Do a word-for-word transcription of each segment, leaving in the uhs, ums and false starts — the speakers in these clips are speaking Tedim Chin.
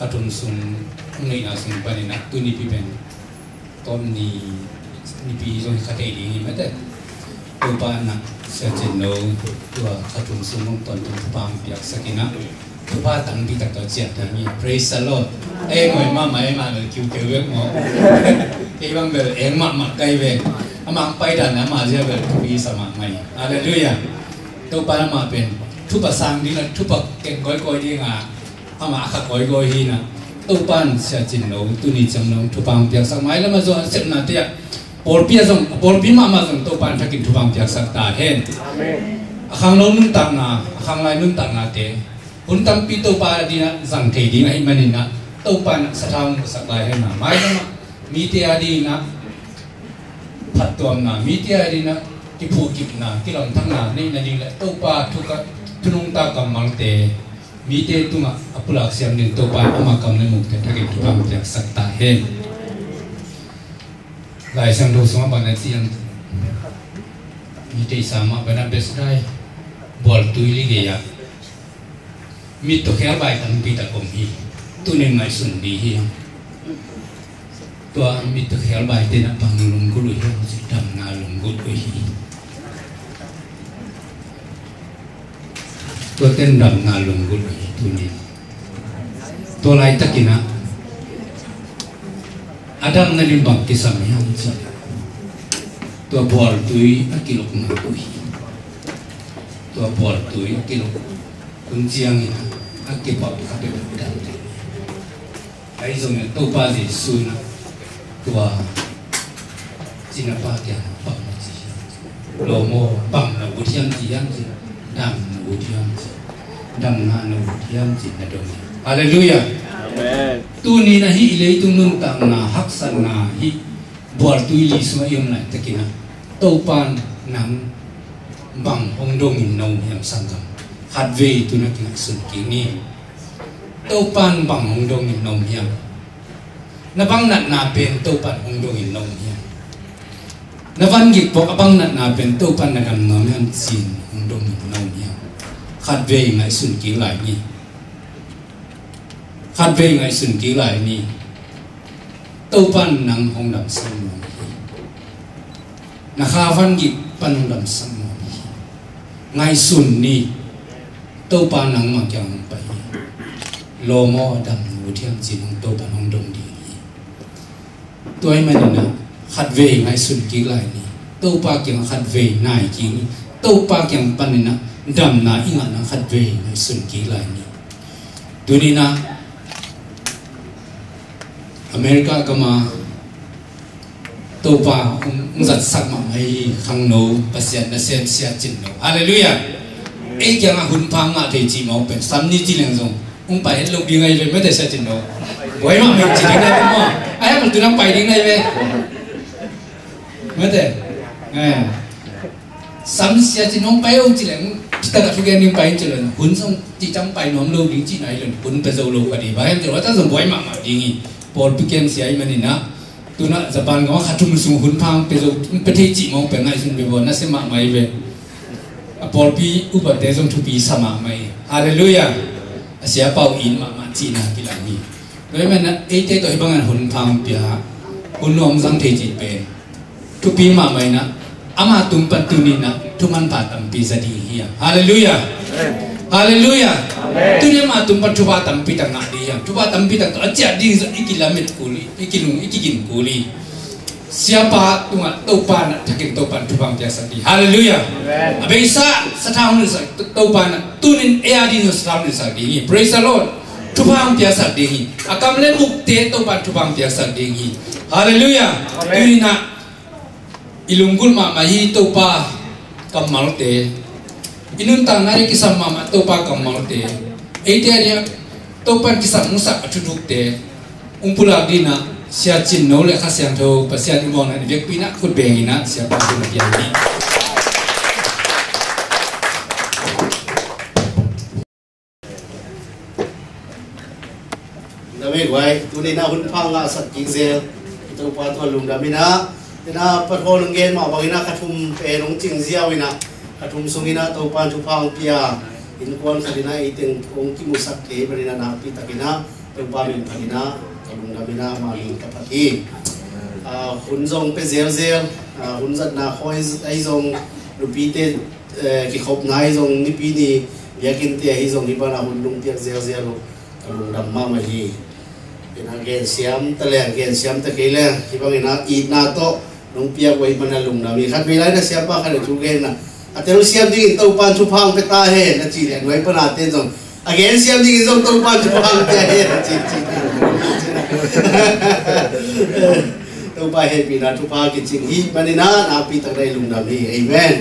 Tum sung, hong neihna sung panin ah tuni pi pen tawm ni, nipi zong kha thei ding hi mate. Topa na Sia Cin Lo tua kha tum sung hong tawntung thupha hong piaksak in ah thupha tampi tak tawh ciah ta ni. Praise the Lord. Eng hoih mahmah, eng mahmah kiu keu bek maw. Kei bang bel eng mahmah kai ve. Amah hong pai dan amah zia bel thupi sa mahmah hi. Halleluiah. Topa amah pen thupha sang ding a, thupha keng kawikawi ding a, amah a kha kawikawi hi na. Topa in Sia Cin Lo tuni ciang lo thupha hong piaksak, mailam a zong a sepnate ah pawlpi a zong, pawlpi mahmah zong Topa in thakin thupha hong piaksak ta hen. Amen. A khangno nuntakna, a khanglai nuntaknate hun tampi Topa a ding a zang thei ding ahih manin ah Topa in a sathau hong sak lai hen na. Mailam ah mite a ding a phattuamna, mite a ding a kiphuhkipna, kilamthakna neih nading le Topa thuka, thunungta kammalte mite tungah a pulak siam ding Topa in ama kam le mukte thakin thupha hong piaksak ta hen. Lai Siangtho sungah bang na ci hiam? Mite i sa mah bang na best dai, bual tui li gei ah mit tawh khial bai tampi tak om hi. Tunin ngaihsun dih hi. Tua mit tawh khial bai te na bang lunggulh uh hiam cih, damna lunggulh uh hi. Tua ten damna lunggulh uh hi tunin. Tua laitakin ah a damna ding bang kisam hiam cih, tua bual tui a kilukna uh hi. Tua bual tui a kiluk hun ciangin a kipap a peuh dam ding. Ahi zongin Topa Jesuh in ah tua cinapa kiang bang na ci hiam? Lawm aw, bang na ut hiam ci hiam ci? Dam na ut hiam ci? Damna na ut hiam ci na dong hiam? Halleluiah. Amen. Tuni na hih leitung nuntakna haksatna hih bual tui li sungah i om laitakin ah Topa in nang bang hong dongin na om hiam sanggam? Khatvei tu na kingaihsun kik ni. Topa in bang hong dongin na om hiam? Na bang natna pen Topa in hong dongin na om hiam? Na van gik pawh a bang natna pen Topa in na dam nuam hiam ci-in hong dongin na om hiam? Khatvei ngaihsun kik lai ni. Khatvei ngaihsun kik lai ni. Topa in nang hong damsak nuam hi. Na kha van gik pan hong damsak nuam hi. Ngaihsun ni. Topa nangmah kiang hong pai hi. Lawm aw, dam na ut hiam ci-in hong Topa in hong dong ding hi. Tua ahih manin ah khatvei ngaihsun kik lai ni. Topa kiang khatvei nai kik ni. Topa kiang panin ah damna i ngahna khatvei ngaihsun kik lai ni. Tuni in ah America gam ah Topa hong, hong zatsak mahmah hi khangno, Pasian nasem Sia Cin Lo. Halleluiah. Ei kiangah hun pha ngah thei cih mawk pen sam ni ci leng zong hong pai het lo ding ahi ve, mate, Sia Cin Lo. Buai mahmah ci ding ahi ve maw. Ahi hang tu nang pai ding ahi ve. Mate. Eh. Sam Sia Cin Lo hong pai hong ci leng, ci takah thugen ding pai hong ci leng, hun sung ci cang pai nuam lo ding cihna hi leng, hun pia zo lo ka ding. Bang hiam cih leh tua zong buai mahmah ding hi. Pawlpi kem sia ahih manin ah, tu-in ah Japan gam ah kha thum sung hun pha hong pia zo, hong pia thei cih mawk pen ngaihsun ve baw, nasia mahmah hi ve. A pawlpi upate zong thupi sa mahmah hi. Halleluiah. A siapa uh it mahmah cihna kilang hi. Tua ahih manin ah eite tawh hih bangin hun pha hong pia, hun nuam zang thei cih pen thupi mahmah in ah, ama tung pan tuni in ah thumanpha tampi za ding hi hang. Halleluiah. Halleluiah. Tuni ama tung pan thupha tampi tak ngah ding hi hang. Thupha tampi tak tawh a ciah ding zong i kilamet kul hi, i kilung, i kigin kul hi. Siapa tungah Topa in ah thakin Topa in thupha hong piaksak ding. Halleluiah. A beisa sathau hong nilhsak Topa in ah tuni in ei a ding zong sathau hong nilhsak ding hi. Praise the Lord. Thupha hong piaksak ding hi. A kam le mukte Topa in thupha hong piaksak ding hi. Halleluiah. Tuni in ah i lunggulh mahmah hi Topa kammalte, i nuntakna i kisam mahmah Topa kammalte, eite a ding ah Topa in kisam hong sak a thuthukte hong pulak ding in ah Sia Cin Lo le Kha Siangtho Pasian i muakna in i vekpi in ah khut beng in ah siapa khut a piang hi. Na vei guai, tuni in ah hun pha ngahsak kik zel i Topa tungah lungdam in ah, in ah Pathawn hong gen mah bangin ah kha thum pen hong cing ziau in ah, kha thum sungin ah Topa in thupha hong pia innkuan khat in ah ei teng hong kimusak kei panin ah nakpi takin ah Topa min phat in ah, ka lungdam in ah, ama min ka phat hi. Ah, hun zong pia zelzel, ah, hun zatna khawi ahi zong, nupite, eh, kikhopna ahi zong, nipi ni biakinnte ahi zong, hih banah hun nong piak zelzel uh, ka lungdam mahmah hi. Ina gensiam ta leng, gensiam ta kei leng, hih bangin ah itna tawh nong piak uh ahih manin ah lungdam hi. Khatvei lai-in ah siapa khat in thu gen a, a telsiam dingin Topa'n thupha hong pia ta hen, a cih leh a nuai pana ten zong, a gensiam dingin zong Topa'n thupha hong pia hen, a ci, ci. Topa hehpihna thupha kicing hi manin ah nakpi takin i lungdam hi. Amen.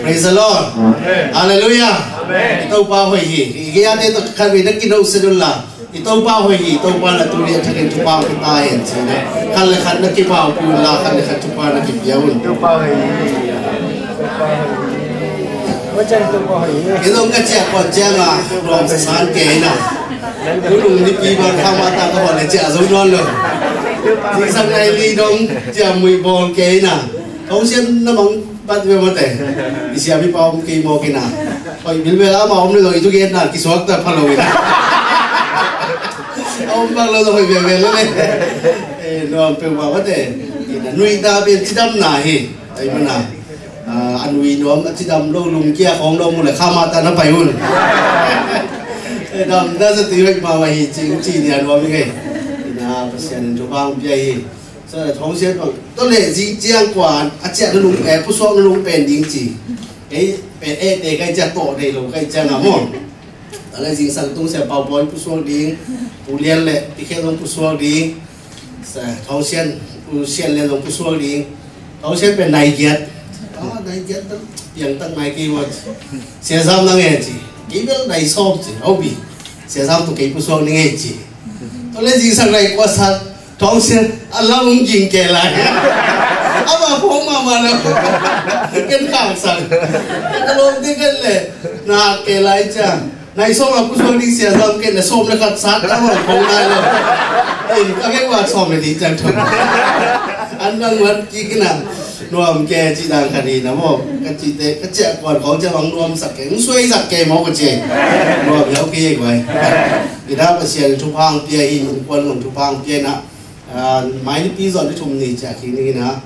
Praise the Lord. Amen. Hallelujah. Amen. I Topa hoih hi. I gei-ate tawh khatvei na kinohset un la, i Topa hoih hi. I Topa'n tuni a thakin thupha hong pia ta hen ci-in ah, khat le khat na kipaupih un la, khat le khat thupha na kipia un. Topa hoih hi. Topa hoih hi. Ua ciang Topa hoih hi. Kei zong ka ciah kuan ciangin ah nuamsa san kei ina. Tulung nipi bang khang mah ta ka bawl leh ciah zo nawn lo. Zingsang nai li dong ciah muih bawl kei ina. Thong Sian na mang pat ve mate. I siam i pa om kei mawk ina. Hoih bilbel a, amah om leh zong i thugenna kisuakta pha lo ina. A om bang lo zong hoih bilbel lel e. Eh, nuam peuhmah mate. Ina nuihna pen cidamna hi. Ahih manin ah, ah, a nui nuam, a cidam lo, lungkia khawng lo mu leh khang mah ta na pai un. Eh, damna zatui hoih mahmah hi cing ci ni a nuam hi ngei. Ina Pasian in thupha hong pia hi. Sa Thong Sian bang, tua leh zing ciang kuan a ciah nunung, eh, pusuak nunung pen ding ci. Kei pen ehte ka hih ciang tawh deih lo ka hih ciangin ah maw. Tua leh zingsang tung Sia Pau Bawi pusuak ding, Pu Lian leh Pi Khet zong pusuak ding, Sa Thong Sian, Pu Sian Lian zong pusuak ding. Thong Sian pen nai giat. Ah, nai giat tang piang tak nai kei ua ci. Sia Zam nang e ci. Kei bel nai sawm ci. Au bi. Sia Zam tawh kei pusuak ning e ci. Tua leh zingsang nai kua sat Thong Sian a lam hong ging kei lai. Amah phawk mahmah na. Ken khangsak. Ka lawmte ken leh na kei lai ciang. Nai sawm a pusuak ding Sia Zam ken leh sawm le khat sat amah phawk nai lo. Ei, ka kei ua sawm le nih ciang thong. An bang mat kik ina. Nuam kei ci dan khat hi na maw. Ka cihte, ka ciah kuan khawng ciah bang nuamsak kei. Hong suaisak kei maw ka ci. Nuam hiau kei guai. Ina Pasian thupha hong pia hi, innkuan zong thupha hong pia ina. Ah, mai nipi zong ni thum ni ciah kik ding ina.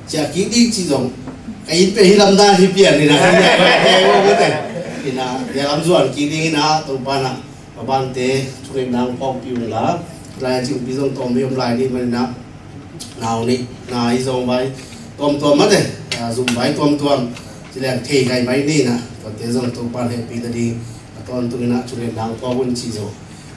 Ciah kik ding ci zong. Ka inn pen hih lam dan hi pian ina. Hih lam dan hi pian ina. Hih lam zuan kik ding ina. Topa na. Ka bante, thungetna hong phawkpih un la. Lai a cingpi zong tawm hi om lai ding manin ah. Nau nih, na hi zong vai. Tuamtuam mate. Ah, zum vai tuamtuam. Ci leng thei ngai mai ni na. Tuate zong Topa hehpih ta ding. A tawntung in ah thungetna hong phawk un ci zong.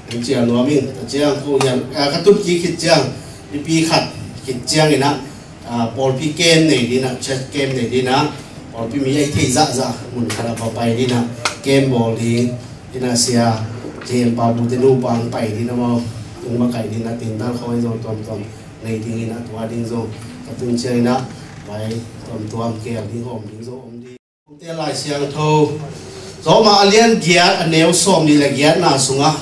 Hong ciah nuam ing, tua ciang ko hiam, ah, ka tut kik khit ciang, mipi khat khit ciang in ah, ah, pawlpi camp nei ding ah, church camp nei ding ah, pawlpi mi a i theih zahzah, mun khat ah va pai ding ah, camp bawl ding, in ah sia, J M Pabu te nupa hong pai ding ah maw, tung va kai ding ah, tingdal khawng zong tuamtuam nei ding in ah, tua ding zong, ka tun ciang in ah, vai tuamtuam keel ding hawm ding zong om ding. Te Lai Siangtho Rom a lian giat a neu sawm nih le giatna sungah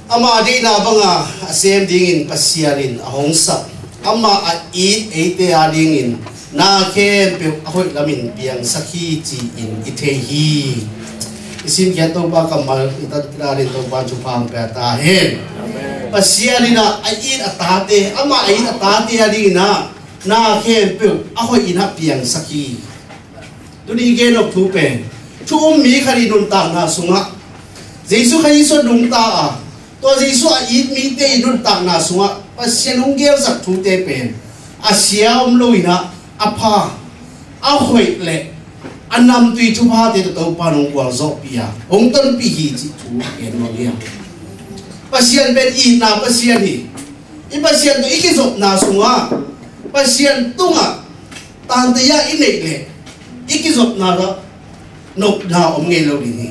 ama deihna banga a sem dingin Pasian in a hong sak, ama a it eite a dingin na khempeuh a hoih lamin piangsak hi ci-in i thei hi. I simkhiat Topa kammal i tatna ding Topa thupha hong pia ta hen. Amen. Pasian in ah a it a tate, ama a it a tate a dingin ah na khempeuh a hoih in ah piangsak hi. Tuni i gen nop thu pen thu um mi khat i nuntakna sungah Jesu Khrist a nungta a, tua Jesu a it mite i nuntakna sungah Pasian hong gelsak thute pen a sia om lo in ah a pha, a hoih le a namtui thuphate tawh Topa in hong gualzawhpih a, hong tonpih hi cih thu gen nuam hi a. Pasian pen itna Pasian hi. I Pasian tawh i kizopna sungah Pasian tungah tante ah i neih leh i kizopna tawh nopna om ngei lo ding hi.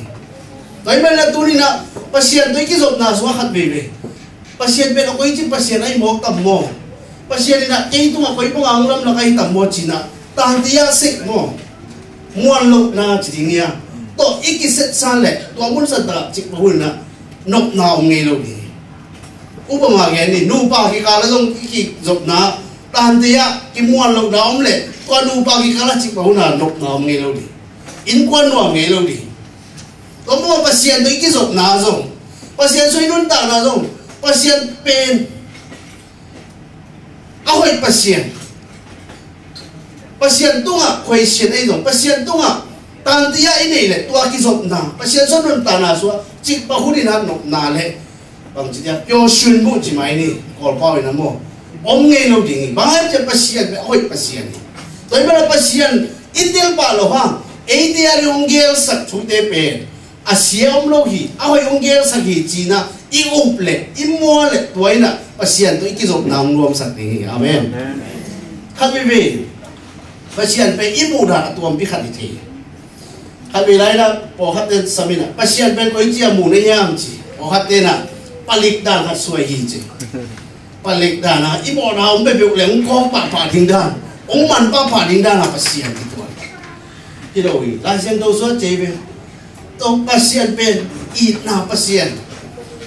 Tua ahih manin ah tuni in ah Pasian tawh i kizopna sungah khat veivei Pasian pen a koici Pasian ahi mawk tam maw? Pasian in ah kei tungah koi banga hong lamlak ahi tam maw ci-in ah tante ah sek maw? Muan lohna ci ding hi a. Tawh i kisetsa leh tua mun santak ah cikmah hun in ah nopna om ngei lo ding hi. Upama gen ni, nupa kikal ah zong i kizopna tante ah kimuan lohna om leh tua nupa kikal ah cikmah hun ah nopna om ngei lo ding. Innkuan nuam ngei lo ding. Tua mah Pasian tawh i kizopna zong, Pasian sung i nuntakna zong Pasian pen a hoih Pasian. Pasian tungah khuaisian ei zong, Pasian tungah tantia i nei le tua kizopna, Pasian sung nuntakna sungah cikpah hun in a nopna le bangci dia pure sunmu ci mai ni, Kawlpau in a maw, om ngei lo ding hi. Bang hang hiam cih leh Pasian pen a hoih Pasian hi. Tua ahih manin Pasian i tel pah loh hang, eite a ding hong gelsak thute pen a sia om lo hi, a hoih hong gelsak hi ci-in a i up le i muan le tua in a Pasian tawh i kizopna hong nuamsak ding hi. Amen. Amen. Khat veivei Pasian pen i muh dan a tuampi khat i thei. Khat vei lai-in a pawlkhat ten sam in a, Pasian pen koici a mu na hiam ci. Pawlkhat ten a palik dan khat suai hi ci. Palik dan a i mawhna hong peuhpeuh le hong kawm pahpah ding dan, hong man pahpah ding dan a Pasian hi tua hi lo hi. Lai Siangtho sung a ci ve. Tua Pasian pen itna Pasian.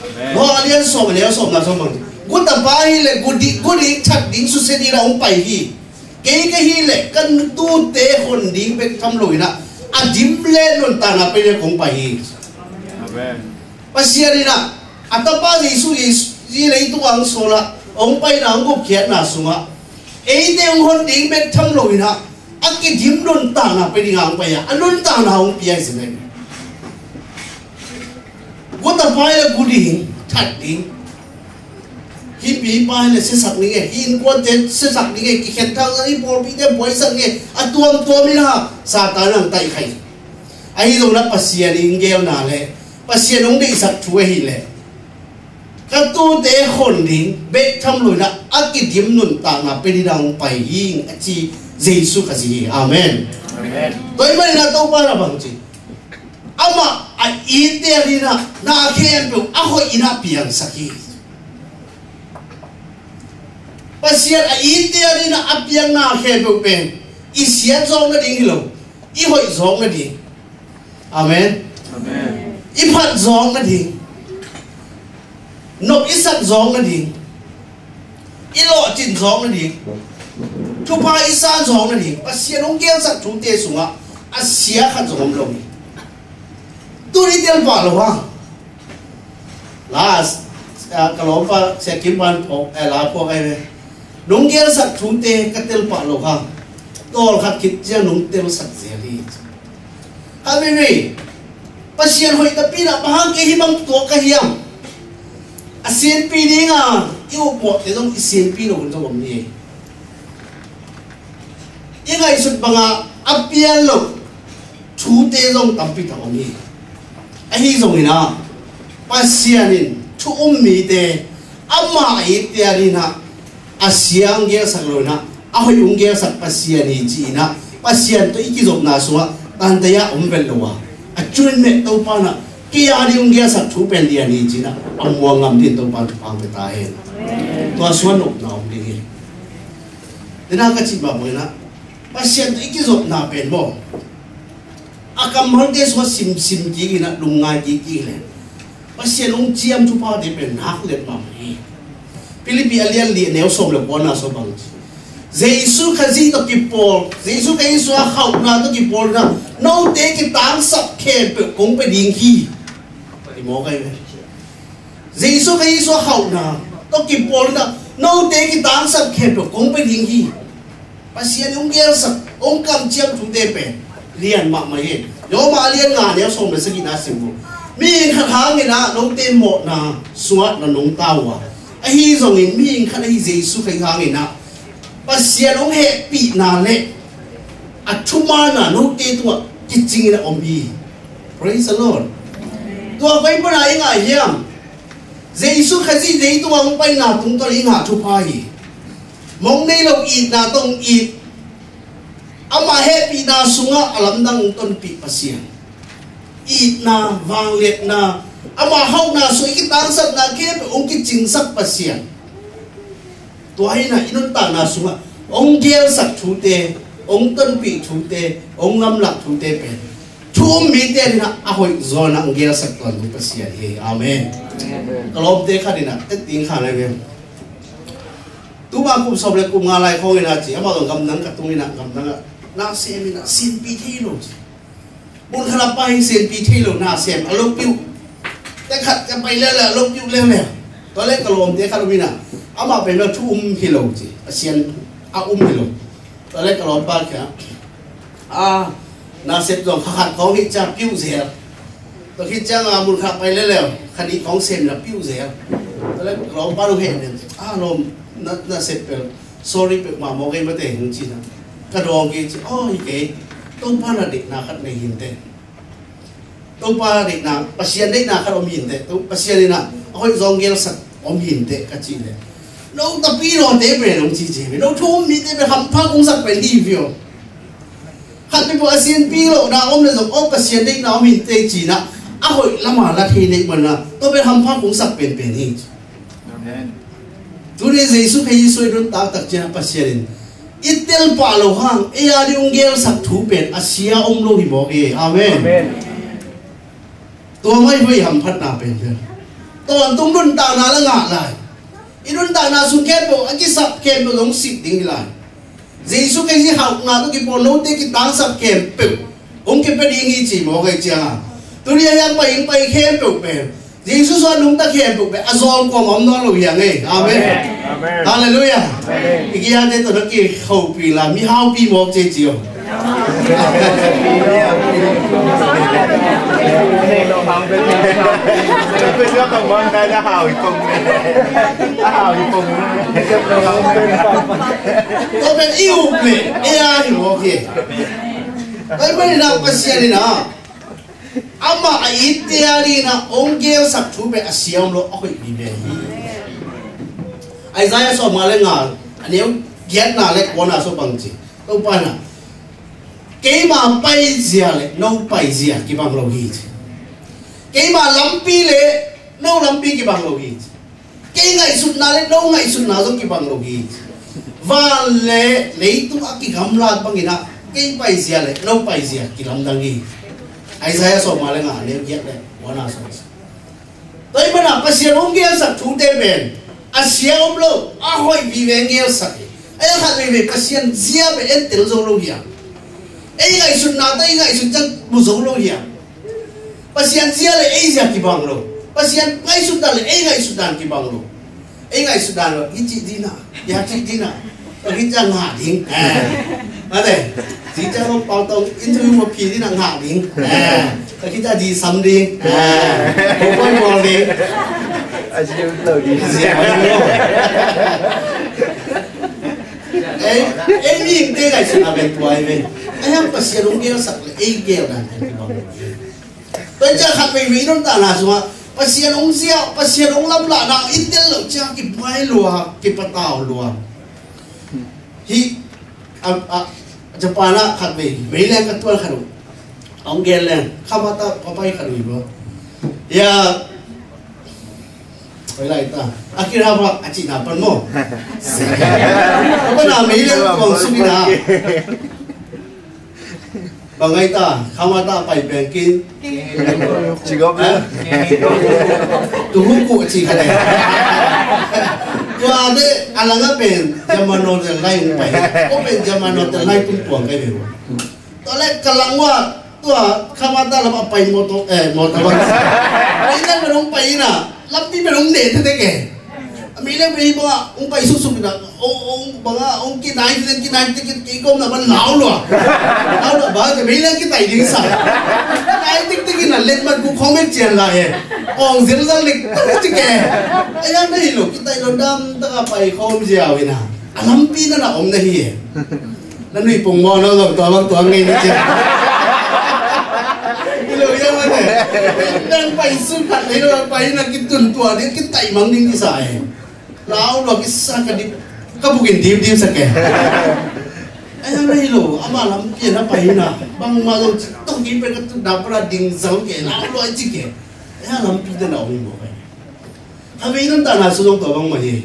Amen. Lawh a lian sawm a neu sawmna sung bang, gutapa hi le gudi, gudi that ding susia ding a hong pai hi. Kei ka hi le ka tute hon ding bek tham lo in a, a dim le nuntakna pia ding a kong pai hi. Amen. Pasian in a, a tapa Jesu, Jesu hi le i tungah hong sawl a, hong paina hong gupkhiatna sungah eite hong hon ding bek tham lo in a, a kidim nuntakna pia ding a hong pai a, a nuntakna hong pia hi sin a. Gutapa hi le gu ding, that ding. Hih pi pa hi le siasak ning e, hih innkuante siasak ning e, kikhen thang i pawlpite buaisak ning e, a tuamtuam in a Satan in hong taih kha hi. Ahi zongin a Pasian i hong gelna le Pasian hong deihsak thu ahih leh, ka tute hon ding bek tham lo in a, a kidim nuntakna pia ding a hong pai hi, a ci Jesu Khazih hi. Amen. Amen. Tua ahih manin a Topa in a bang ci, amah a itte adingin a na khempeuh a hoih in a piangsak hi. Pasian a itte adingin a piang na khempeuh pen i siat zawk nading hi lo, i hoih zawk nading. Amen. Amen. I phat zawk nading, nop i sak zawk nading, i lawhcin zawk nading, thupha i san zawk nading, Pasian hong gelsak thute sungah a sia khat zong om lo hi. Tuni tel pah lo hang. Last, ah, ka lawmpa Sia Kim Van Phok, eh, la phok ai ve. Nong gelsak thute ka tel pah lo hang, tawlkhat khit ciang nong telsak zel hi. Khat veivei Pasian hoih napi-in a, bang hang kei hih bang tuak ka hiam? A sinpi ding a i upmawhte zong i sinpi lo hun zong om hi. I ngaihsut bangin a pian lo thute zong tampi tak om hi. Ahi zongin a, Pasian in thu um mite amah a itte adingin a, a sia hong gelsak lo in a, a hoih hong gelsak Pasian hi ci-in a, Pasian tawh i kizopna sungah tantaih a om vet lo a, a cun meh Topa in a kei ading hong gelsak thu pen lian hi ci-in a, a muang ngam dingin Topa in thupha hong pia ta hen. Tua sungah nopna om ding hi. Dena ka cih mah bangin a, Pasian tawh i kizopna pen maw, a kammalte sungah simsim kik in a, lungngai kik kik leh Pasian hong ciam thuphate pen nak let mahmah hi. Philippi a lian li a neu sawm le kuana sung bang ci, Jesu Khazih tawh kipawl, Jesu Khazih sungah hauhna tawh kipawl in a, note kitangsap khempeuh kong pia ding hi. Ti maw kai ve. Jesu Khazih sungah hauhna tawh kipawl in a, note kitangsap khempeuh kong pia ding hi. Pasian hong gelsak, hong kamciam thute pen lian mahmah hi. Roma a lian nga neu sawm le sagihna sim uh. Mihing khat hangin a note mawhna sungah na nungta uh a, ahi zongin mihing khat ahi Jesu Khazih hangin a Pasian hong hehpihna le a thumanna note tungah kicing in a om hi. Praise the Lord. Tua koi pana i ngah hiam? Jesu Khazih leitungah hong paina tungtawn i ngah thupha hi. Mong nei lo itna tawh hong it, amah hehpihna sungah a lamdang hong tonpih Pasian. Itna, vangliatna, amah hauhna sungah i kitangsapna khempeuh hong kicingsak Pasian. Tua hi in a i nuntakna sungah hong gelsak thute, hong tonpih thute, hong lamlak thute pen thu um mite in a, a hoih zaw in a hong gelsak tuan ding Pasian hi. Amen. Amen. Ka lawmte khat in a, et ding kha lai ve. Tuma kum sawm le kum nga lai khawng in a ci, amah zong gamdang ka tung in a, gamdang ah na sem in a, sinpi thei lo ci. Mun khat a pai sinpi thei lo, na sem a lopiuh. Tek khat ka pai leuleu a lopiuh leuleu. Tua leh ka lawmte khat om in ah, amah pen bel thu um hi lo ci, Pasian a um hi lo. Tua leh ka lawmpa kiangah, a, nasep zong kha khat khawng hi ciang piuh zel. Tua khit ciangah mun khat pai lel leh kha nih khawng sem in ah piuh zel. Tua leh ka lawmpa zong heh nen, a lawm, na, nasep pen sorry peuhmah maw, kei mate hong ci in ah. Ka dawng kei ci, aw hi kei, Topa na deihna khat nei hi inteh. Topa deihna, Pasian deihna khat om hi inteh. To, Pasian in ah a hoih zong gelsak om hi inteh ka cih leh, no tapi lawmte pen hong ci ci ve, no thu um mite pen hampha kong sak pen hi ve aw. Khat pen pu a sinpi lohna om leh zong, aw Pasian deihna om hi inteh ci in ah, a hoih lam a la thei neih man in ah, tua pen hampha kong sak penpen hi ci. Amen. Tuni Jesu Khrih i soi nuntak tak ciang Pasian in i tel pah loh hang, ei a ding hong gelsak thu pen a sia om lo hi mawk hi. Amen. Amen. Tua mah hi hamphatna pen pen. Tawntung nuntakna la ngah lai. I nuntakna sung khempeuh, a kisap khempeuh zong sik ding hi lai. Jesu Khrih i hauhna tawh kipawl lote kitangsap khempeuh hong kipia ding hi ci mawk ahih ciangin, tuni a hiang pai ing pai khempeuh pen, Jesu suan nungta khempeuh pen a zawng kawm a om nawn lo hi hang e. Amen. Amen. Halleluiah. Amen. I kiate tawh na kihopih la, mihaupi mawk ci ci o. Tua pen i up leh ei a hi mawk hi. Tua ahih manin ah Pasian in ah amah a itte a dingin ah hong gelsak thu pen a sia om lo, a hoih vive hi. Isaiah sawmnga le nga, a neu giatna le kuana sung bang ci, Topa in ah, keima paizia le no paizia kibang lo hi ci. Keima lampi le no lampi kibang lo hi ci. Kei ngaihsutna le no ngaihsutna zong kibang lo hi. Van le leitung a kigamlat bangin ah kei paizia le no paizia kilamdang hi. Isaiah sawmnga le nga, a neu giat le kuana sung. Tua ahih manin ah Pasian hong gelsak thute pen a sia om lo, a hoih vive hong gelsak hi. A hiang khat veivei Pasian zia pen en tel zo lo hi hang. Ei ngaihsutna tawh i ngaihsut ciang mu zo lo hi hang. Pasian zia le ei zia kibang lo. Pasian ngaihsutdan le ei ngaihsutdan kibang lo. Ei ngaihsutdan lo, i cih ding a, i cih ding a, tua hi ciang ngah ding. Eh. Mate, ci ciang lo pau tong interview ma phi ding a ngah ding. Eh. Tua hi ciang di sam ding. Eh. Ko koi mol ding. A zia lo ding. Zia lo. Ei, ei mihingte ngaihsutna pen tua hi ve. A hiang Pasian hong gelsak le ei geldan kibang lo. Tua ciang khat veivei i nuntakna sungah Pasian hong zia, Pasian hong lamlahna i tel loh ciang kibuai lua, kipatau lua. Hih a, a, Japan ah khat vei meileng ka tuan khat uh, a hong gen leng, Kamata papai khat uh hi bang. Ya, hoih lai ta, Akihabara a cihna pan maw. Kamata meileng tuang suk in ah. Bang ai ta, Kamata pai pen kin. Cigop le. Tuhuku ci khat e. Tua de, a lang a pen Yamano tel lai pai. Ko pen Yamano tel lai tung tuang kai ve. Tua le ka lang ua, tua Kamata lam a pai motor, eh, motor bang. Ai nan pen hong pai in ah, lampi pen hong ne tete ke. A mi le mi banga hong pai suksuk in ah, hong, hong banga hong kinai tete, kinai tete, kei kawmna bang lau lua. Lau lua bang, mi le kitai ding sa. Kinai tete in ah, let mat bu comment cian la e. Hong zilzal lik tete ke. A yang na hi lo, kitai lo dam taka pai khawm ziau in ah. A lampi na na om na hi e. Na nui pung maw, no zong tua bang tua ngei ni ci. I lo ia mate. Nan pai sun khat nei lo pai na kitun tua ding, kitaih mang ding kisa e. Lau lo kisa ka dip, ka bukin dim dim sa ke. Ai na hi lo, ama lampi na pai na. Bang ma zong ci tong ki pe ka tu da pra ding zang ke, lau lo ai ci ke. Ai lampi da na ong mo ke. Kha vei nuntakna sung zong tua bang mah hi.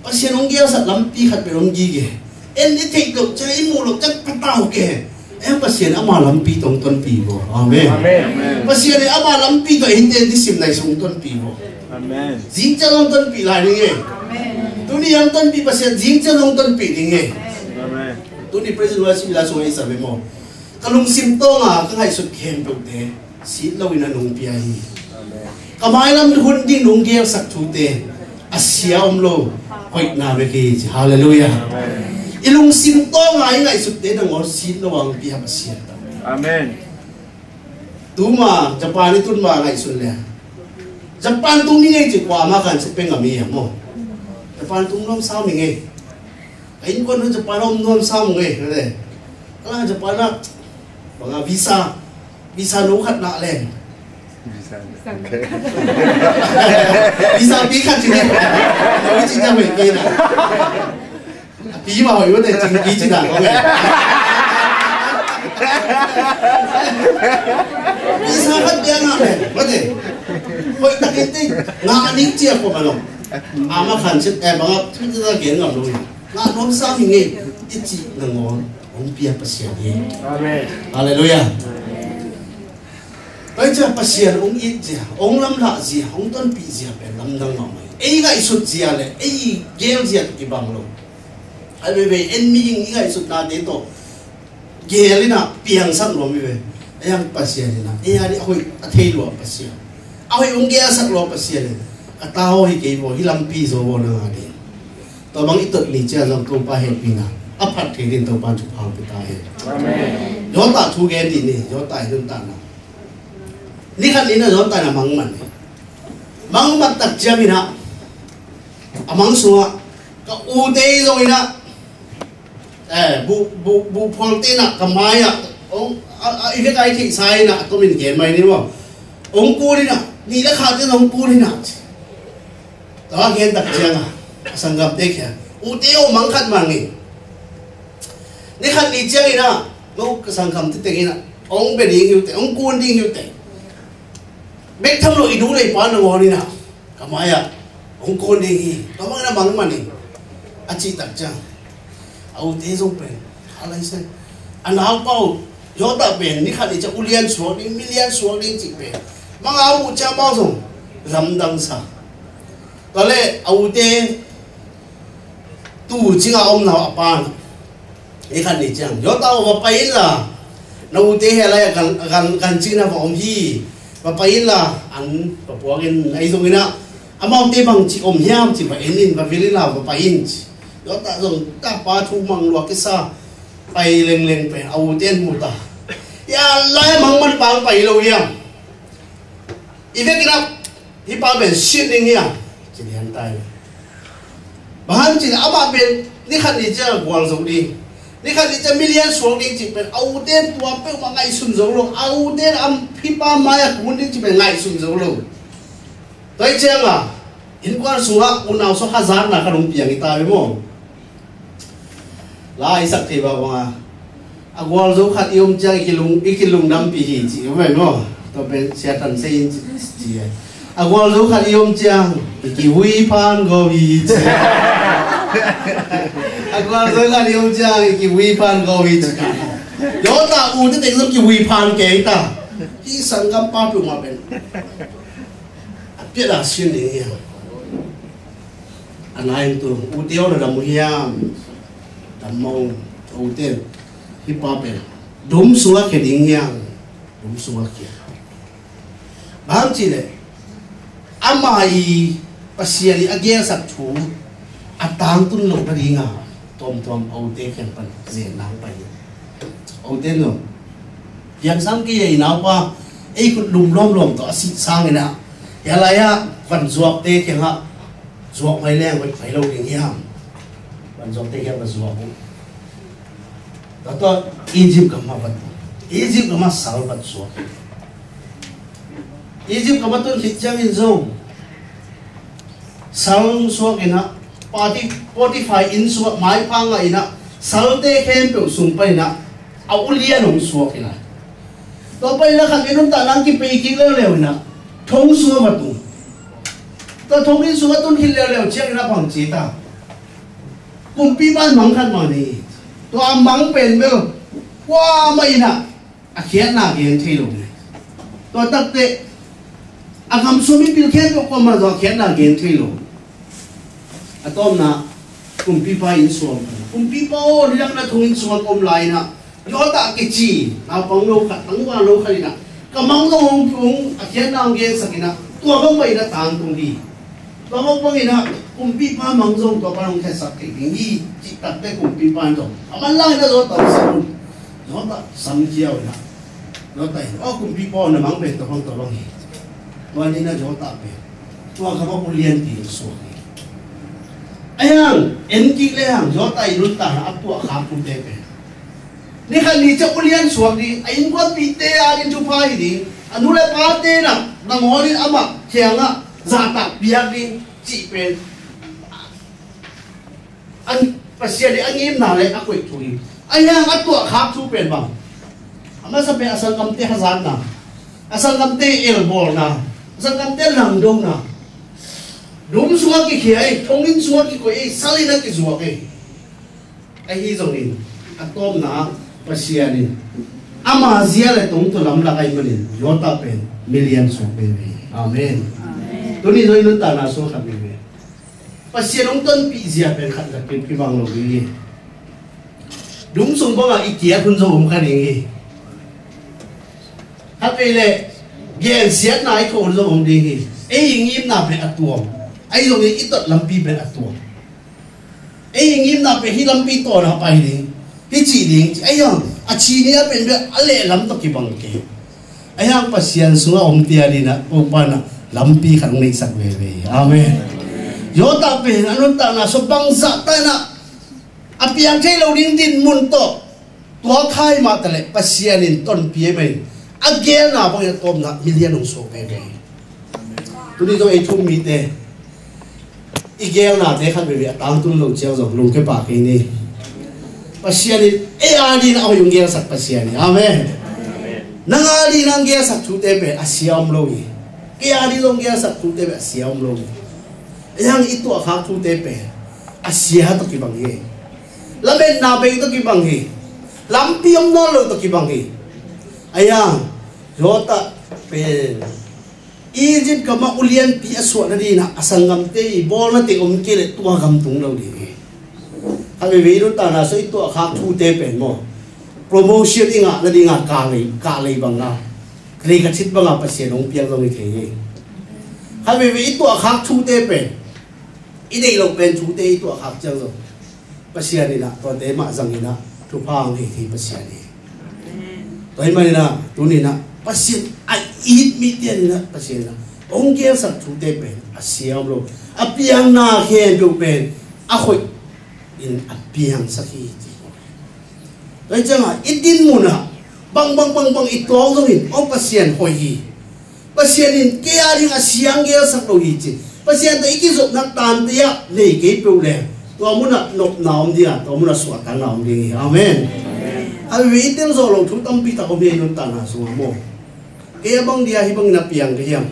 Pasian hong gelsak lampi khat pen hong gige. En i theih loh ciang, i muh loh ciang patau ke. Ei Pasian ama lampi tawh hong tonpih vaw. Amen. Amen. Pasian in ama lampi tawh hihte nisim nai sung hong tonpih vaw. Amen. Zing ciang hong tonpih lai ding e. Amen. Tuni hong tonpih Pasian zing ciang hong tonpih ding e. Amen. Tuni praise and worship i la sung a i sa ve maw. Ka lungsim tawng a ka ngaihsut khempeuhte sit loin a nungpia hi. Ka mailam hun ding nong gelsak thute a sia om lo, hoihna bek hi ci. Halleluiah. I lungsim tawh ngai ngaihsutte nangawn sit lo ang pi hap a sia. Amen. Tuma Japan i tun ma ngaihsun le, Japan tung ni ngei ci kua ma kan se peng a mi a maw? Japan tung nuam sa mi ngei. Ka innkuan nu Japan om nuam sa mu ngei le. Ala Japan a banga visa, visa no khat na le. Visa. Visa pi khat ci ni. Pi ci nya mai pi na. Pi ma hoi wate cing pi ci na ko nge. Visa khat bia na le. Wate. Hoi takin te nga ni ci a ko ma lo. Ama khan sit e banga ci ta gen ngam lo. Nga nuam sa mi ngei i ci nangawn hong pia Pasian hi. Amen. Halleluiah. Tua hi ciah Pasian hong it zia, hong lamlah zia, hong tonpih zia pen lamdang mahmah hi. Ei ngaihsut zia le ei gel zia tawh kibang lo. A veivei en mihing i ngaihsutnate tawh gel in ah piangsak nuam hi ve. Ei ang Pasian in ah ei a dih a hoih a thei lua Pasian, a hoih hong gelsak lua Pasian in ka ta aw hi kei vaw, hi lampi zaw vaw na nga ding. Tua bang i tot ni ciang zong Topa hehpihna a phat thei ding Topa thupha hong pia ta hen. Amen. Jonah thu gen dih ni, Jonah i nuntakna. Ni khat ni na Jonah na mangman hi. Mangmat tak ciang in ah a mang sungah ka ute zong in ah eh, bu, bu, bu phualte in ah ka mai ah hong, a, a, i vek a i theihsa in ah a tomin gen mai ni maw. Hong kul in ah, ni le khat in hong kul in ah. Tua gen tak ciang a, a sanggamte kiang, ute aw, mang khat mang in. Ni khat ni ciang in ah, no ka sanggamte teng in ah hong bia ding hi uh teh, hong kun ding hi uh teh. Bek tham lo i nu le i pa nangawn in ah ka mai ah hong kun ding hi. Tua bang in ah mangman in a cih tak ciang a ute zong pen a lai sen. A naupa uh Jonah pen ni khat ni ciang ulian suak ding, milian suak ding cih pen mang a uh ciang amau zong lamdang sa. Tua le a ute tu cing a om nau a pan ni khat ni ciang, Jonah aw, va pai inla, na ute he lai a gan, gan, gan cing na va om hi. Va pai inla, an va puak in, ahi zongin ah amaute bang ci om hiam ci va en in, va vil inla, va pai in ci. Jonah zong tapa thu mang lua kisa, pai lengleng pen a ute in mu ta. Hia lai mangman pang pai lo hiam? I vekin ah hih pa pen sin ding hiam? Ci lian ta hi. Bang hang ci leh amah pen ni khat ni ciang a gualzo ding, ni khat ni ciang milian suak ding cih pen a ute in tua peuhmah ngaihsun zo lo. A ute in hih pa mai-ah kun ding cih pen ngaihsun zo lo. Tua hi ciangin innkuan sungah unau sawkha zakna khat hong piang hi ta ve maw. La i sak thei bang banga a gualzo khat i om ciang i kilung, i kilungdampih hi ci, om ve maw? Tua pen Sia Tan Sei in ci, ci a, a gualzo khat i om ciang i kivui phan go hi ci. A gualzo khat i om ciang i kivui phan go hi ci. Jonah ute teng zong kivui phan kei ta. Hih sanggampa peuhmah pen a piat a sin ding hi a. A nai in tu ute aw, na dam uh hiam? Dam mah ung. Ute in, hih pa pen dum sungah khia ding hiam? Dum sungah khia. Bang hang cih leh ama i Pasian i a gelsak thu a tangtun loh nadinga tuamtuam a ute kiang pan zen nang pai hi. A ute in zong piangsang kei a, i naupa ei khut lum lawmlawm tawh a sih sangin ah, hia lai-ah van zuakte kiangah zuak mai leng hoih pai lo ding hiam? Van zuakte kiang va zuak uh. Tua tawh Egypt gam ah va tun. Egypt gam ah sal va zuak. Egypt gam ah tun khit ciangin zong sal suak in ah, Pati-, Potifar inn sungah maipha ngah in ah, salte khempeuh sung pan in ah a ulian hong suak hi lai. Tua pan in ah khat vei nuntakna hong kipei kik leuleu in ah thong sungah va tun. Tua thong inn sungah tun khit leuleu ciangin ah bang ci ta? Kumpipa in mang khat mang hi. Tua a mang pen bel kuamah in ah a khiatna gen thei lo hi. Tua takteh a gam sung mipil khempeuh kuamah zong a khiatna gen thei lo. A tawpna, kumpipa inn sungah, kumpipa aw, nidang na thong inn sungah ka om lai in ah, Jonah kici naupang lo khat, tangval lo khat in ah A mang zong hong tung, a khiatna hong gensak in ah, tua bang bang in ah tangtung hi. Tua bang bang in ah kumpipa mang zong tua bang hong khetsak thei ding hi, cih takte kumpipa in zong a manlang in ah Jota hong sam un. Jota sam ciau in ah, Jota in, aw kumpipa aw, na mang pen tua bang tua bang hi. Tua ni in ah Jota pen tua gam ah ulianpi hong suak hi. Ahi hang en kik le hang Jota i nuntakna a tuahkhak thute pen, ni khat ni ciang ulian suak ding, a innkuanpihte ading thupha hi ding, a nu le pate in ah nangawn in amah kiangah zahtak piak ding cih pen, a Pasian in a ngimna le a koih thu hi. Ahi hang a tuahkhak thu pen bang? A masa pen a sanggamte hazatna, a sanggamte elbawlna, a sanggamte langdona. Dum sungah kikhia ei, thonginn sungah kikoih ei, sal in a kizuak ei. Ahi zongin a tawpna ah Pasian in ama zia le tong tawh lamlak ahih manin Jota pen milian suak veve hi. Amen. Amen. Tuni zong i nuntakna sungah khat veve Pasian hong tonpih zia pen khat zakip kibang lo ding hi. Dum sung bangah i kiat hun zong om kha ding hi. Khat vei leh gensiatna i thuak hun zong om ding hi. Ei i ngimna pen a tuam, ahi zongin i tot lampi pen a tuam. Ei i ngimna pen hih lampi tawna pai ding, hih ci ding, ahi hang a ci ni a pen bel a lehlam tawh kibang kei. Ahi hang Pasian sungah om tia ding in ah Topa in ah lampi khat hong neihsak veve hi. Amen. Jota pen a nuntakna sung bangzah ta in ah a piang thei lo ding dinmun tawh tua khai mah ta leh Pasian in tonpih ahih manin a geelna bangin a tawpna milian hong suak veve hi. Tuni zong ei thu-um mite i geelnate khat veve a tangtun lo ciang zong lungkia pah kei ni. Pasian in ei ading a hoih hong geelsak Pasian hi. Amen. Nang ading a hong geelsak thute pen a sia om lo hi. Kei ading zong hong geelsak thute pen a sia om lo hi. Ahi hang i tuahkhak thute pen a sia tawh kibang hi. Lametna bei tawh kibang hi. Lampi om nawn lo tawh kibang hi. Ahi hang Jota pen Egypt gam ah ulianpi a suah nading in ah a sanggamte i bawlna teng om kei leh tua gam tung lo ding hi. Khat veve i nuntakna sung i tuahkhak thute pen maw, promotion i ngah nading a kahlei, kahlei bang a, lei ka thit bang a Pasian hong piak zong hi thei hi. Khat veve i tuahkhak thute pen, i deih loh pen thute i tuahkhak ciang zong Pasian in ah tuate mah zang in ah thupha hong hei thei Pasian hi. Tua ahih manin ah tuni in ah Pasian a it mite ading in ah Pasian in ah hong geelsak thute pen a sia om lo, a piangna khempeuh pen a hoih in a piangsak hi ci. Tua hi ciangah i dinmun ah bang bang bang bang i tuak zongin, aw Pasian hoih hi. Pasian in kei ading a sia hong geelsak lo hi ci. Pasian tawh i kizopna tante ah nei kei peuh leh tua munah nopna om ding a, tua munah suahtakna om ding hi. Amen. A veve i telzawh loh thu tampi tak om hi ei nuntakna sungah maw. Kei a bang dia hih bangin a piang ka hiam?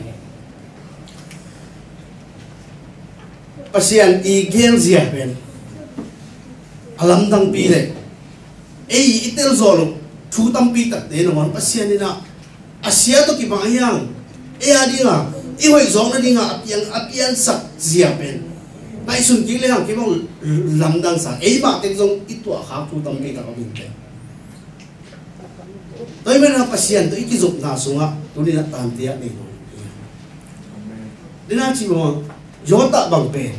Pasian i geelzia pen a lamdangpi leh ei i telzawh loh thu tampi takte nangawn Pasian in ah a sia tawh kibang ahi hang ei ading a i hoih zawk nading a a piang, a piansak zia pen ngaihsun kik le hang kei bang lamdang sa, ei mah tek zong i tuahkhak thu tampi tak om inteh. Tua ahih manin ah Pasian tawh i kizopna sungah tuni in ah tante ah nei lo. Dena cih bang, Jota bang pen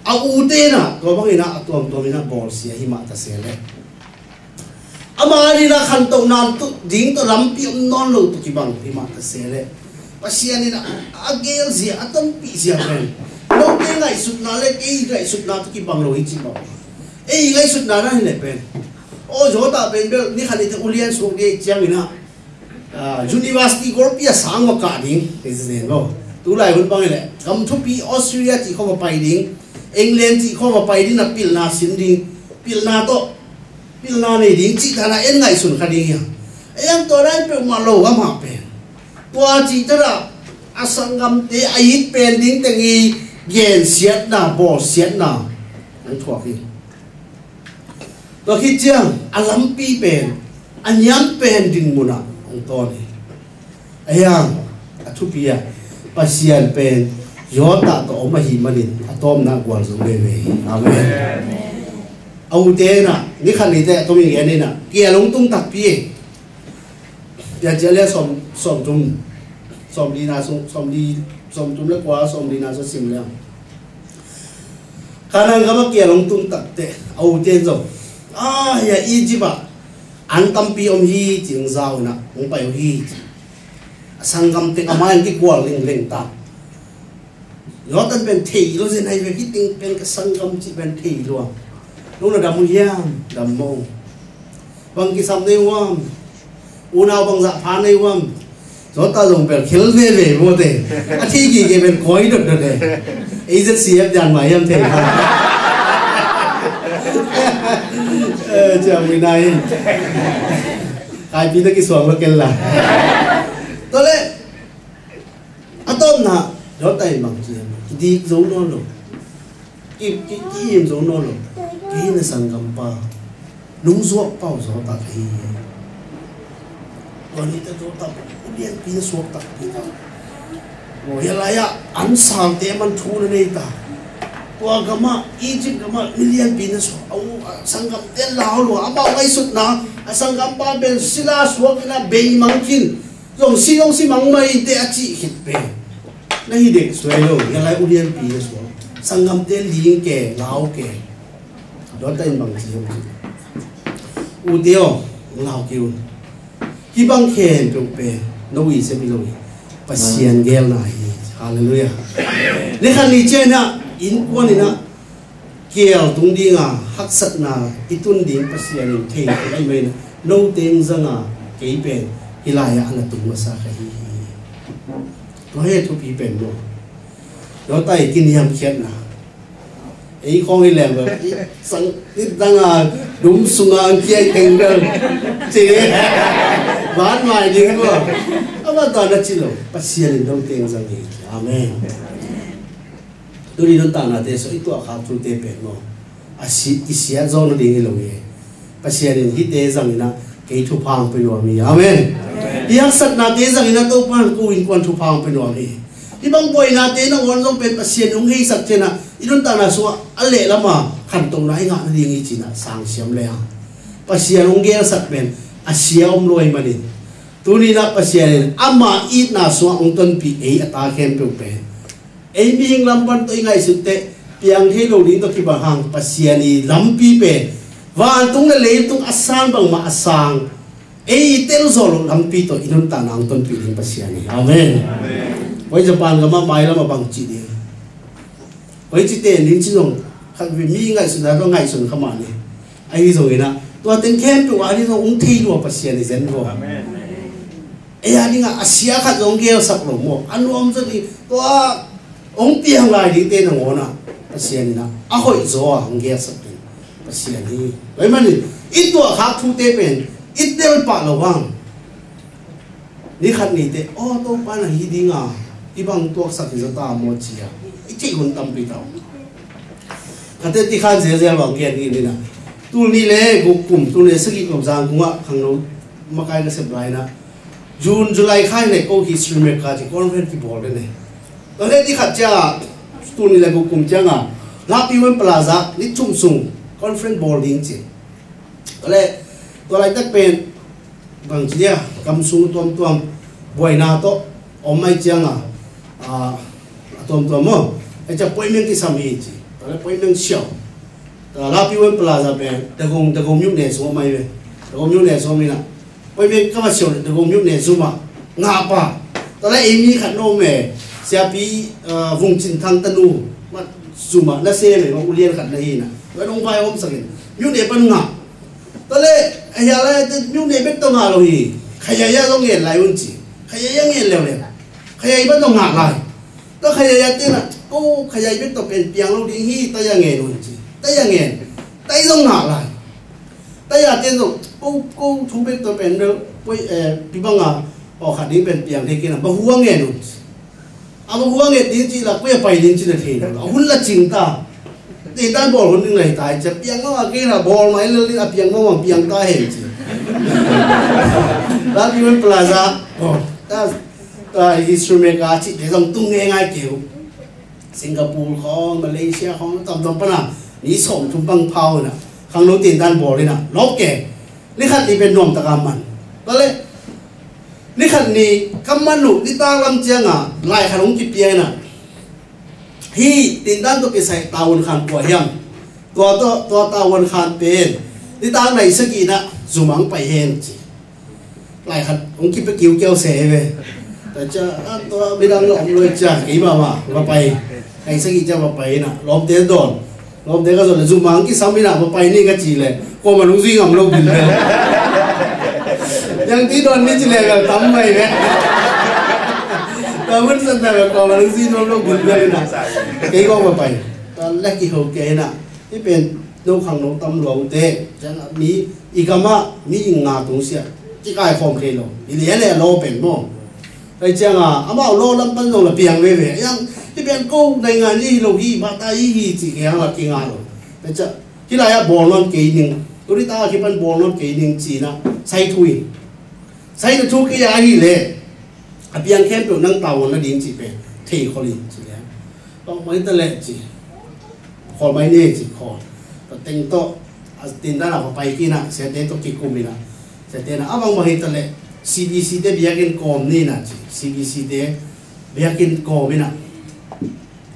a ute in ah tua bangin ah a tuamtuam in ah bawlsia hi mah ta se leh, ama ading in ah khantohna ding tawh lampi om nawn lo tawh kibang hi mah ta se leh, Pasian in ah a geelzia, a tonpihzia pen note ngaihsutna le kei ngaihsutna tawh kibang lo hi cih bang. Ei ngaihsutna na hi leh pen, aw Jota pen bel ni khat ni ciang ulian suak ding ahih ciangin ah, ah, university golpi a sang va kah ding, kei zen lo. Tulai hun bang hi leh gam thupi Australia cih khawng va pai ding, England cih khawng va pai ding, na pilna sin ding, pilna tawh pilna nei ding cih dan a en ngaihsun kha ding hi a. Ei ang tua dan peuhmah lo amah pen tua cih dan a a sanggamte a it pen ding teng i gensiatna, bawlsiatna hong thuak hi. Tua khit ciang a lampi pen a niam pen dinmun ah hong tawn hi. Ahi hang a thupi ah Pasian pen Jota tawh om ahih manin a tawpna gualzo veve hi. Amen. A ute in ah ni khat ni teh a tomin gen in ah kial hong tung takpi hi. Sia cia le sawm, sawm tum, sawm li na sung, sawm li, sawm tum le kua, sawm li na sung sim le. Kanaan gam a kial hong tung takteh a ute in zong, a, hia Egypt ah an tampi om hi ci, hong zau in ah hong pai uh hi ci. A sanggam teng a mai-ah kikual lengleng ta. Jonathan pen thei lo zen ahi ve, hih teng pen ka sanggam cih pen thei lo a. Nong na dam uh hiam? Dam maw. Bang kisam nei uh hiam? Unau bangzah pha nei uh hiam? Jonathan zong bel khel veve maw te. A thei gige pen kawi dotdot e. A Z C F dan mah hiam thei pha. Eh, ciang ui nai. Kaipi na kisuang lo kel la. Tua leh a tawpna, Jonathan in bang ci hiam? Kidik zo nawn lo. Ki, ki, ki-im zo nawn lo. Kei na sanggampa, nong zuak pau Jonathan ka hi hi. Tua ni teh Jonathan ulianpi na suak takpi ta. Hia lai-ah an salte man thu na nei ta. Tua gamah, Egypt gamah milianpi na suak, a u, a sanggamte lau lua, amau ngaihsutna, a sanggampa bel sila suak in ah beimang khin. Zong si, zong si mang mai teh a cih khit pen na hi dek suai lo, hia lai ulianpi na suak. Sanggamte ling ke, lau ke. Jonathan in bang ci hiam cih. Ute aw, lau kei un. Hih bang khempeuh pen no i sem hi lo hi. Pasian geelna hi. Halleluiah. Ni khat ni ciang in ah innkuan in ah kial tung ding a haksatna i tun ding Pasian in thei ahih manin ah, note hong zang a, kei pen hih lai-ah a na tung masa ka hi hi. Tua hi a thupi pen maw. Jonathan i kiniamkhiatna. Ei khawng hi leng bel, i sang, i dang a dum sung a ang kia i teng bel ci. Van mai ding maw. Amah tua na ci lo. Pasian in note hong zang hi. Amen. Tuni nuntaknate sung i tuahkhak thute pen maw, a si, i siat zawh nading hi lo hi. Pasian in hihte zang in ah kei thupha hong pia nuam hi. Amen. Amen. I haksatnate zang in ah Topa in ko innkuan thupha hong pia nuam hi. Hih bang buainate nangawn zong pen Pasian in hong heisak ciangin ah i nuntakna sungah a lehlam a khantohna i ngah nading hi ci-in ah sang siam le hang. Pasian hong geelsak pen a sia om lo ahih manin, tuni in ah Pasian in ama itna sungah hong tonpih ei a ta khempeuh pen ei mihing lam pan tawh i ngaihsut teh piang thei lo ding tawh kibang hang, Pasian i lampi pen vantung le leitung a sang bangmah a sang, ei i tel zawh loh lampi tawh i nuntakna hong tonpih ding Pasian hi. Amen. Amen. Koi Japan gamah mailam a bang cih ding, koi ci ten ding ci zong khat vei mi ngaihsutna tawh ngaihsun kha mah ni. Ahi zongin ah tua teng khempeuh ah ni zong hong thei lua Pasian hi zen vua. Amen. Ei a dingah a sia khat zong hong geelsak lo maw? A nuam zaw ding, tua hong piang lai dingte nangawn ah Pasian in ah a hoih zaw a hong geelsak ding Pasian hi. Tua ahih manin i tuahkhak thute pen i tel pah loh hang, ni khat ni teh, aw, Topa na hi ding a, hih bang tuaksak hi zaw ta maw ci-a i theih hun tampi ta. Khatte ti khan zelzel bang gen hi ni na. Tul nih le guk kum, tul nih le sagih kum Zangkung ah khangno makai ka sep lai-in ah, June, July kha in ah ko History Maker ci conference kibawl den e. Tua leh ni khat ciang a, tul nih le guk kum ciang a, Lapiwen Plaza ni thum sung conference bawl ding ci. Tua leh tua laitak pen bang ci dia, gam sung tuamtuam buaina tawh om mai ciang a, a, a tuamtuam maw, ei ciang poimeng kisam hi ci. Tua leh poimeng siau. Tua Lapiwen Plaza pen Dagong, Dagong myone sung om mai ve. Dagong myone sung om in ah, poimeng ka va siau leh Dagong myone zum ah ngah pah. Tua leh ei mi khat na om e, Siapi, ah, Vung Cin Thang tanu, mah zum ah na sem e, mah ulian khat na hi in ah, tua nong vai om sak in, myone pan ngah. Tua leh a hia lai, myone bek tawh ngah lo hi. Khayaya zong ngen lai un ci. Khayaya ngen leuleu, khayai pan zong ngah lai. Tua khayaya ten ah, ko khayai bek tawh pen piang lo ding hi, taya ngen un ci. Taya ngen, tai zong ngah lai. Taya ten zong, ko, ko thu bek tawh pen bel poi, eh, pi bang a pawlkhat ding pen piang thei kei na, bahua ngen un ci. A bahua ngen ding ci la, koi a pai ding ci na thei lo. A hun la cing ta. Te tan bawl hun ding la hi ta, cia piang lo a kei na, bawl mai lel ding a piang lo, mang piang ta hen ci. Lapiwen Plaza, oh, ta, ta History Maker cihte zong tung ngeingai kei uh. Singapore khawng, Malaysia khawng, tamtam pan a, ni sawm thum bang pha uh in ah, khangno tentan bawl in ah, lawp kei. Ni khat ni pen nuam taka man. Tua leh Ni khat ni ka man uh nitak lam ciangah lai khat hong kipia in ah, hih tintan tawh kisai tavuan khan kua hiam? Tua, tua, tua tavuan khan pen nitak nai sagih in ah zumang pai hen ci. Lai khat hong kipia kiukiau se hi ve. Tua ciang, ah, tua midang lo om lo ciang, kei mahmah va pai. Nai sagih ciang va pai in ah lawmte dawn. Lawmte ka zawh leh zumang kisam in ah va pai ni ka cih leh kuamah hong zui ngam lo bil bel. Yang ti dawn ni ci leh bel tam mai ve. Ka mun san na bel kuamah hong zui ngam lo bil bel in ah kei kong va pai. Tua leh kiho kei in ah, hih pen no khangno tam lua uh teh, ciangah mi i gamah mi i nga tung siah kikai khawm thei lo. I lian leh a law pen maw. Tua ciangah amau law lam pan zong la piang veve. Yang hih pian ko naingan i hi lo hi, bata i hi ci kei hang la kinga lo. Tua ciang hih lai-ah bawl nawn kei ning, tuni ta a kipan bawl nawn kei ning ci in ah sai thu in, sai na thu kei a hi leh a piang khempeuh nang tavuan na ding cih pen thei khol in ci leh. Tawh mai ta leh ci. Khawl mai ni ci khawl. Tua teng tawh a tintan ah va pai kik in ah siate tawh kikum in ah, siate in ah a bangbang hi ta leh C B C te biakinn kawm ni in ah ci. C B C te biakinn kawm in ah,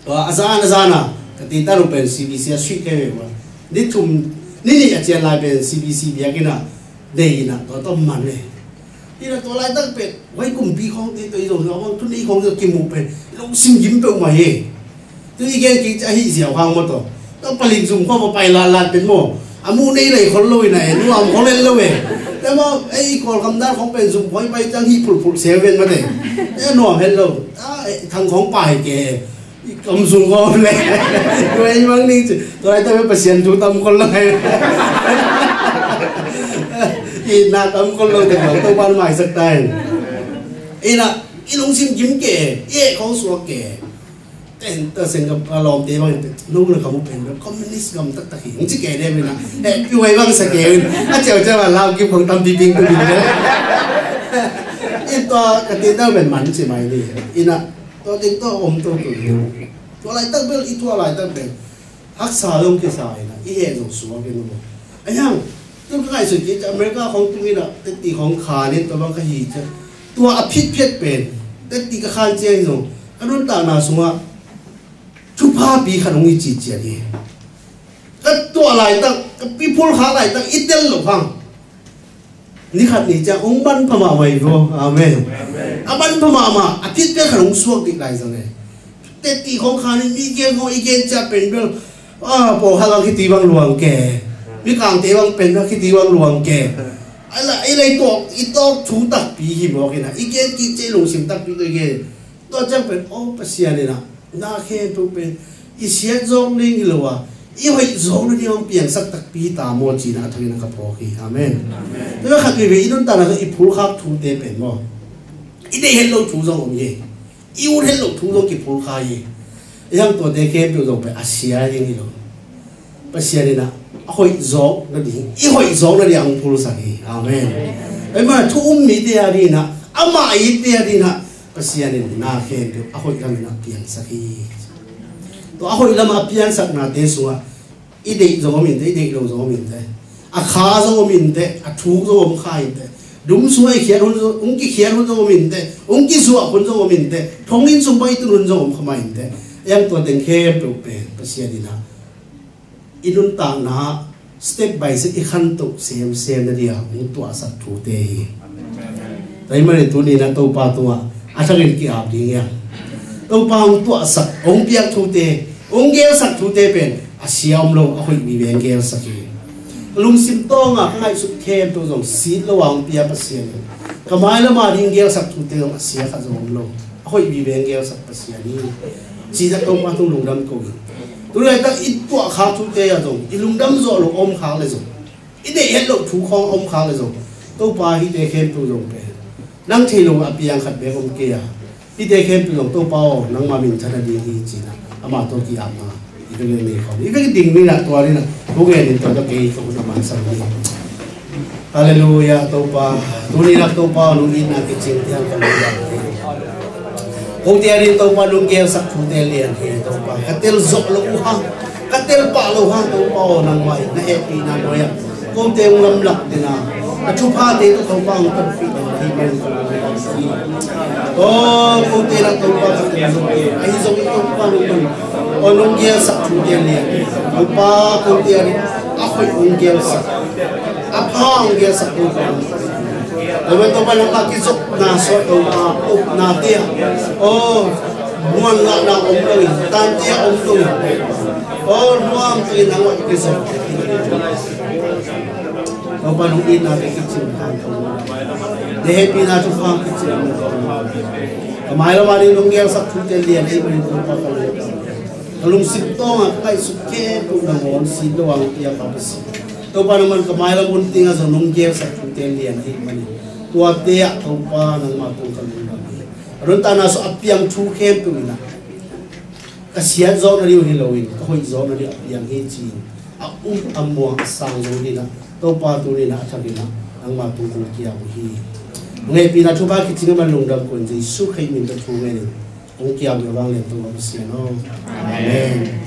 tua a zan a zan ah ka tintan uh pen C B C a suih kei ve ua. Ni thum, ni nih a cian lai pen C B C biakinn ah nei in ah tua tawh man e. Hi na, tua laitak pen huai kumpi khawngte tawh i zong zong a bang thu nei khawngte tawh kimuh pen i lungsim gim peuhmah hi. Tu i gen kik ciang ahi ziau hang maw tawh. Tawh palik zum khawng va pai latlat pen maw, a muh nei lei khol lo hi na e, nuam khol het lo e. Tua maw, ei Kawlgam dan khawng pen zum khuai pai ciang hih phulhphulh seu ven mate. E, nuam het lo. A, e, thang khawng pai ke. I kam sung khawng le. Tua i mang ning ci. Tua i ta ve Pasian thu tam khol lo ngai. I na tam khol lo te khawng Topa'n maisak ta in. I na, i lungsim gim ke, i e khawng suak ke. Ten ta seng ka lawmte bang in, no na ka mu pen, communist gam taktak hi. Hong ci ke ne mi na. E, pi huai bang sa ke in. A ciau ciau a lau kim khawng tam pi ping tu bin ne. I tua ka tin ta pen man ci mai ni. I na, tua tin tua om to tu. Tua laitak bel, i tua laitak bel haksa zong kisa in ah, i heh zong suak in uh. A hiang, tu ka ngaihsut kik ciang America khawng tung in ah, teti khawng khan in tua bang ka hi ciang, tua a phitphiat pen, teti ka khan ciang zong ka nuntakna sungah thupha pi khat hong hi ciciat hi. Ka tuah laitak, ka pi phulkhak laitak i tel loh hang. Ni khat ni ciang hong manpha mahmah hi vo. Amen. A manpha mahmah, a phitphiat khat hong suak dih lai zang e. Teti khawng khan in mi gen khawng i gen ciang pen bel, a, pawlkhat bang khiti bang luang ke. Mikangte bang pen bel khiti bang luang ke. A la, i lei tawk, i tawk thu takpi hi mawk in ah, i gen kik ciang i lungsim takpi tawh i gen. Tua ciang pen, aw, Pasian in ah na khempeuh pen i siat zawk ding hi lo a, i hoih zawk nading hong piangsak takpi hi ta maw ci-in a thangin a ka phawk hi. Amen. Tua khat veivei i nuntakna tawh i phulkhak thute pen maw, i deih het loh thu zong om hi. I ut het loh thu zong kiphulkhak hi. I hang tuate khempeuh zong pen a sia ding hi lo. Pasian in ah a hoih zawk nading, i hoih zawk nading a hong phulsak hi. Amen. Amen. Thu um mite a ding in ah, amah a itte a ding in ah Pasian in na khempeuh a hoih lam in ah piangsak hi. Tua a hoih lam a piansaknate sungah i deih zong om inteh, i deih lo zong om inteh, a kha zong om inteh, a thuk zong om kha inteh, dum sungah i khiat hun zong, hong kikhiat hun zong om inteh, hong kizuak hun zong om inteh, thonginn sung bang i tun hun zong om kha mah inteh. Ei ang tua teng khempeuh pen Pasian in ah i nuntakna step by step i khantoh semsem nading a hong tuahsak thute hi. Tua ahih manin tuni in ah Topa tungah a thangin ki-ap ding hi hang. Topa hong tuahsak, hong piak thute, hong gelsak thute pen a sia om lo, a hoih vive hong gelsak hi. Lungsim tawngah ka ngaihsut khempeuh zong sit lo a hong pia Pasian hi. Ka mailam a ding gelsak thute zong a sia khat zong om lo. A hoih vive hong gelsak Pasian hi. Cih zah Topa tung lungdam ko hi. Tu laitak i tuahkhak thute ah zong i lungdam zawh loh a om khak leh zong, i deih het loh thu khawng a om khak leh zong, Topa hihte khempeuh zong pen nang thei lo a piang khat beek om kei a, hihte khempeuh zong Topa aw nangma minthan a ding hi ci-in ah amah tawh ki-apna i vek nei khawm, i vek ding ni in ah tua ni in ah thu ngen in tua tawh kei ka hun a mansak ni. Halleluiah, Topa. Tuni in ah Topa nong itna kicing tiang ka lungdam hi. Kote a ding Topa nong gelsak thute lian hi Topa. Ka tel zawh loh uh hang, ka tel pah loh hang Topa aw nangmah in na hehpihna nuai-ah kote hong lamlak ding a, a thuphate tawh Topa hong tonpih ding a Aw, kote na Topa ka tel zong, ahi zong i Topa nong man, aw, nong gelsak thute lian. Topa, kote a nih a hoih hong gelsak, a pha hong gelsak Topa. Aw, Topa, nangmah kizopna suah Topa, upna te ah, aw, muan ngahna om lo in, tante a om lo in, aw, nuam takin nangmah kizop. Topa, nong itnate kicing hang ko. Na hehpihna thupha kicing hang ko. Ka mailam ah nong gelsak thute lian ahih manin Topa ka lungdam. Ka lungsim tawng a ka ngaihsut khempeuh nangawn sin lo a hong piak a ka si. Topa, nangman ka mailam hun tiang ah zong nong gelsak thute lian ahih manin tuate ah Topa nangmah tung ka lungdam hi. A nuntakna sung a piang thu khempeuh in ah ka siat zawhna ding uh hi loin ka hoih zawhna ding a piang hi ci-in a um a muang a sang zong hi-in ah Topa, tuni-in ah a thakin ah nangmah tung kong kiam uh hi. Nong hehpihna thupha kicing a man lungdam ko-in Jesuh Khrih min tawh thu ngenin kong kiam uh hi. Vanglian Topa Pasian aw. Amen.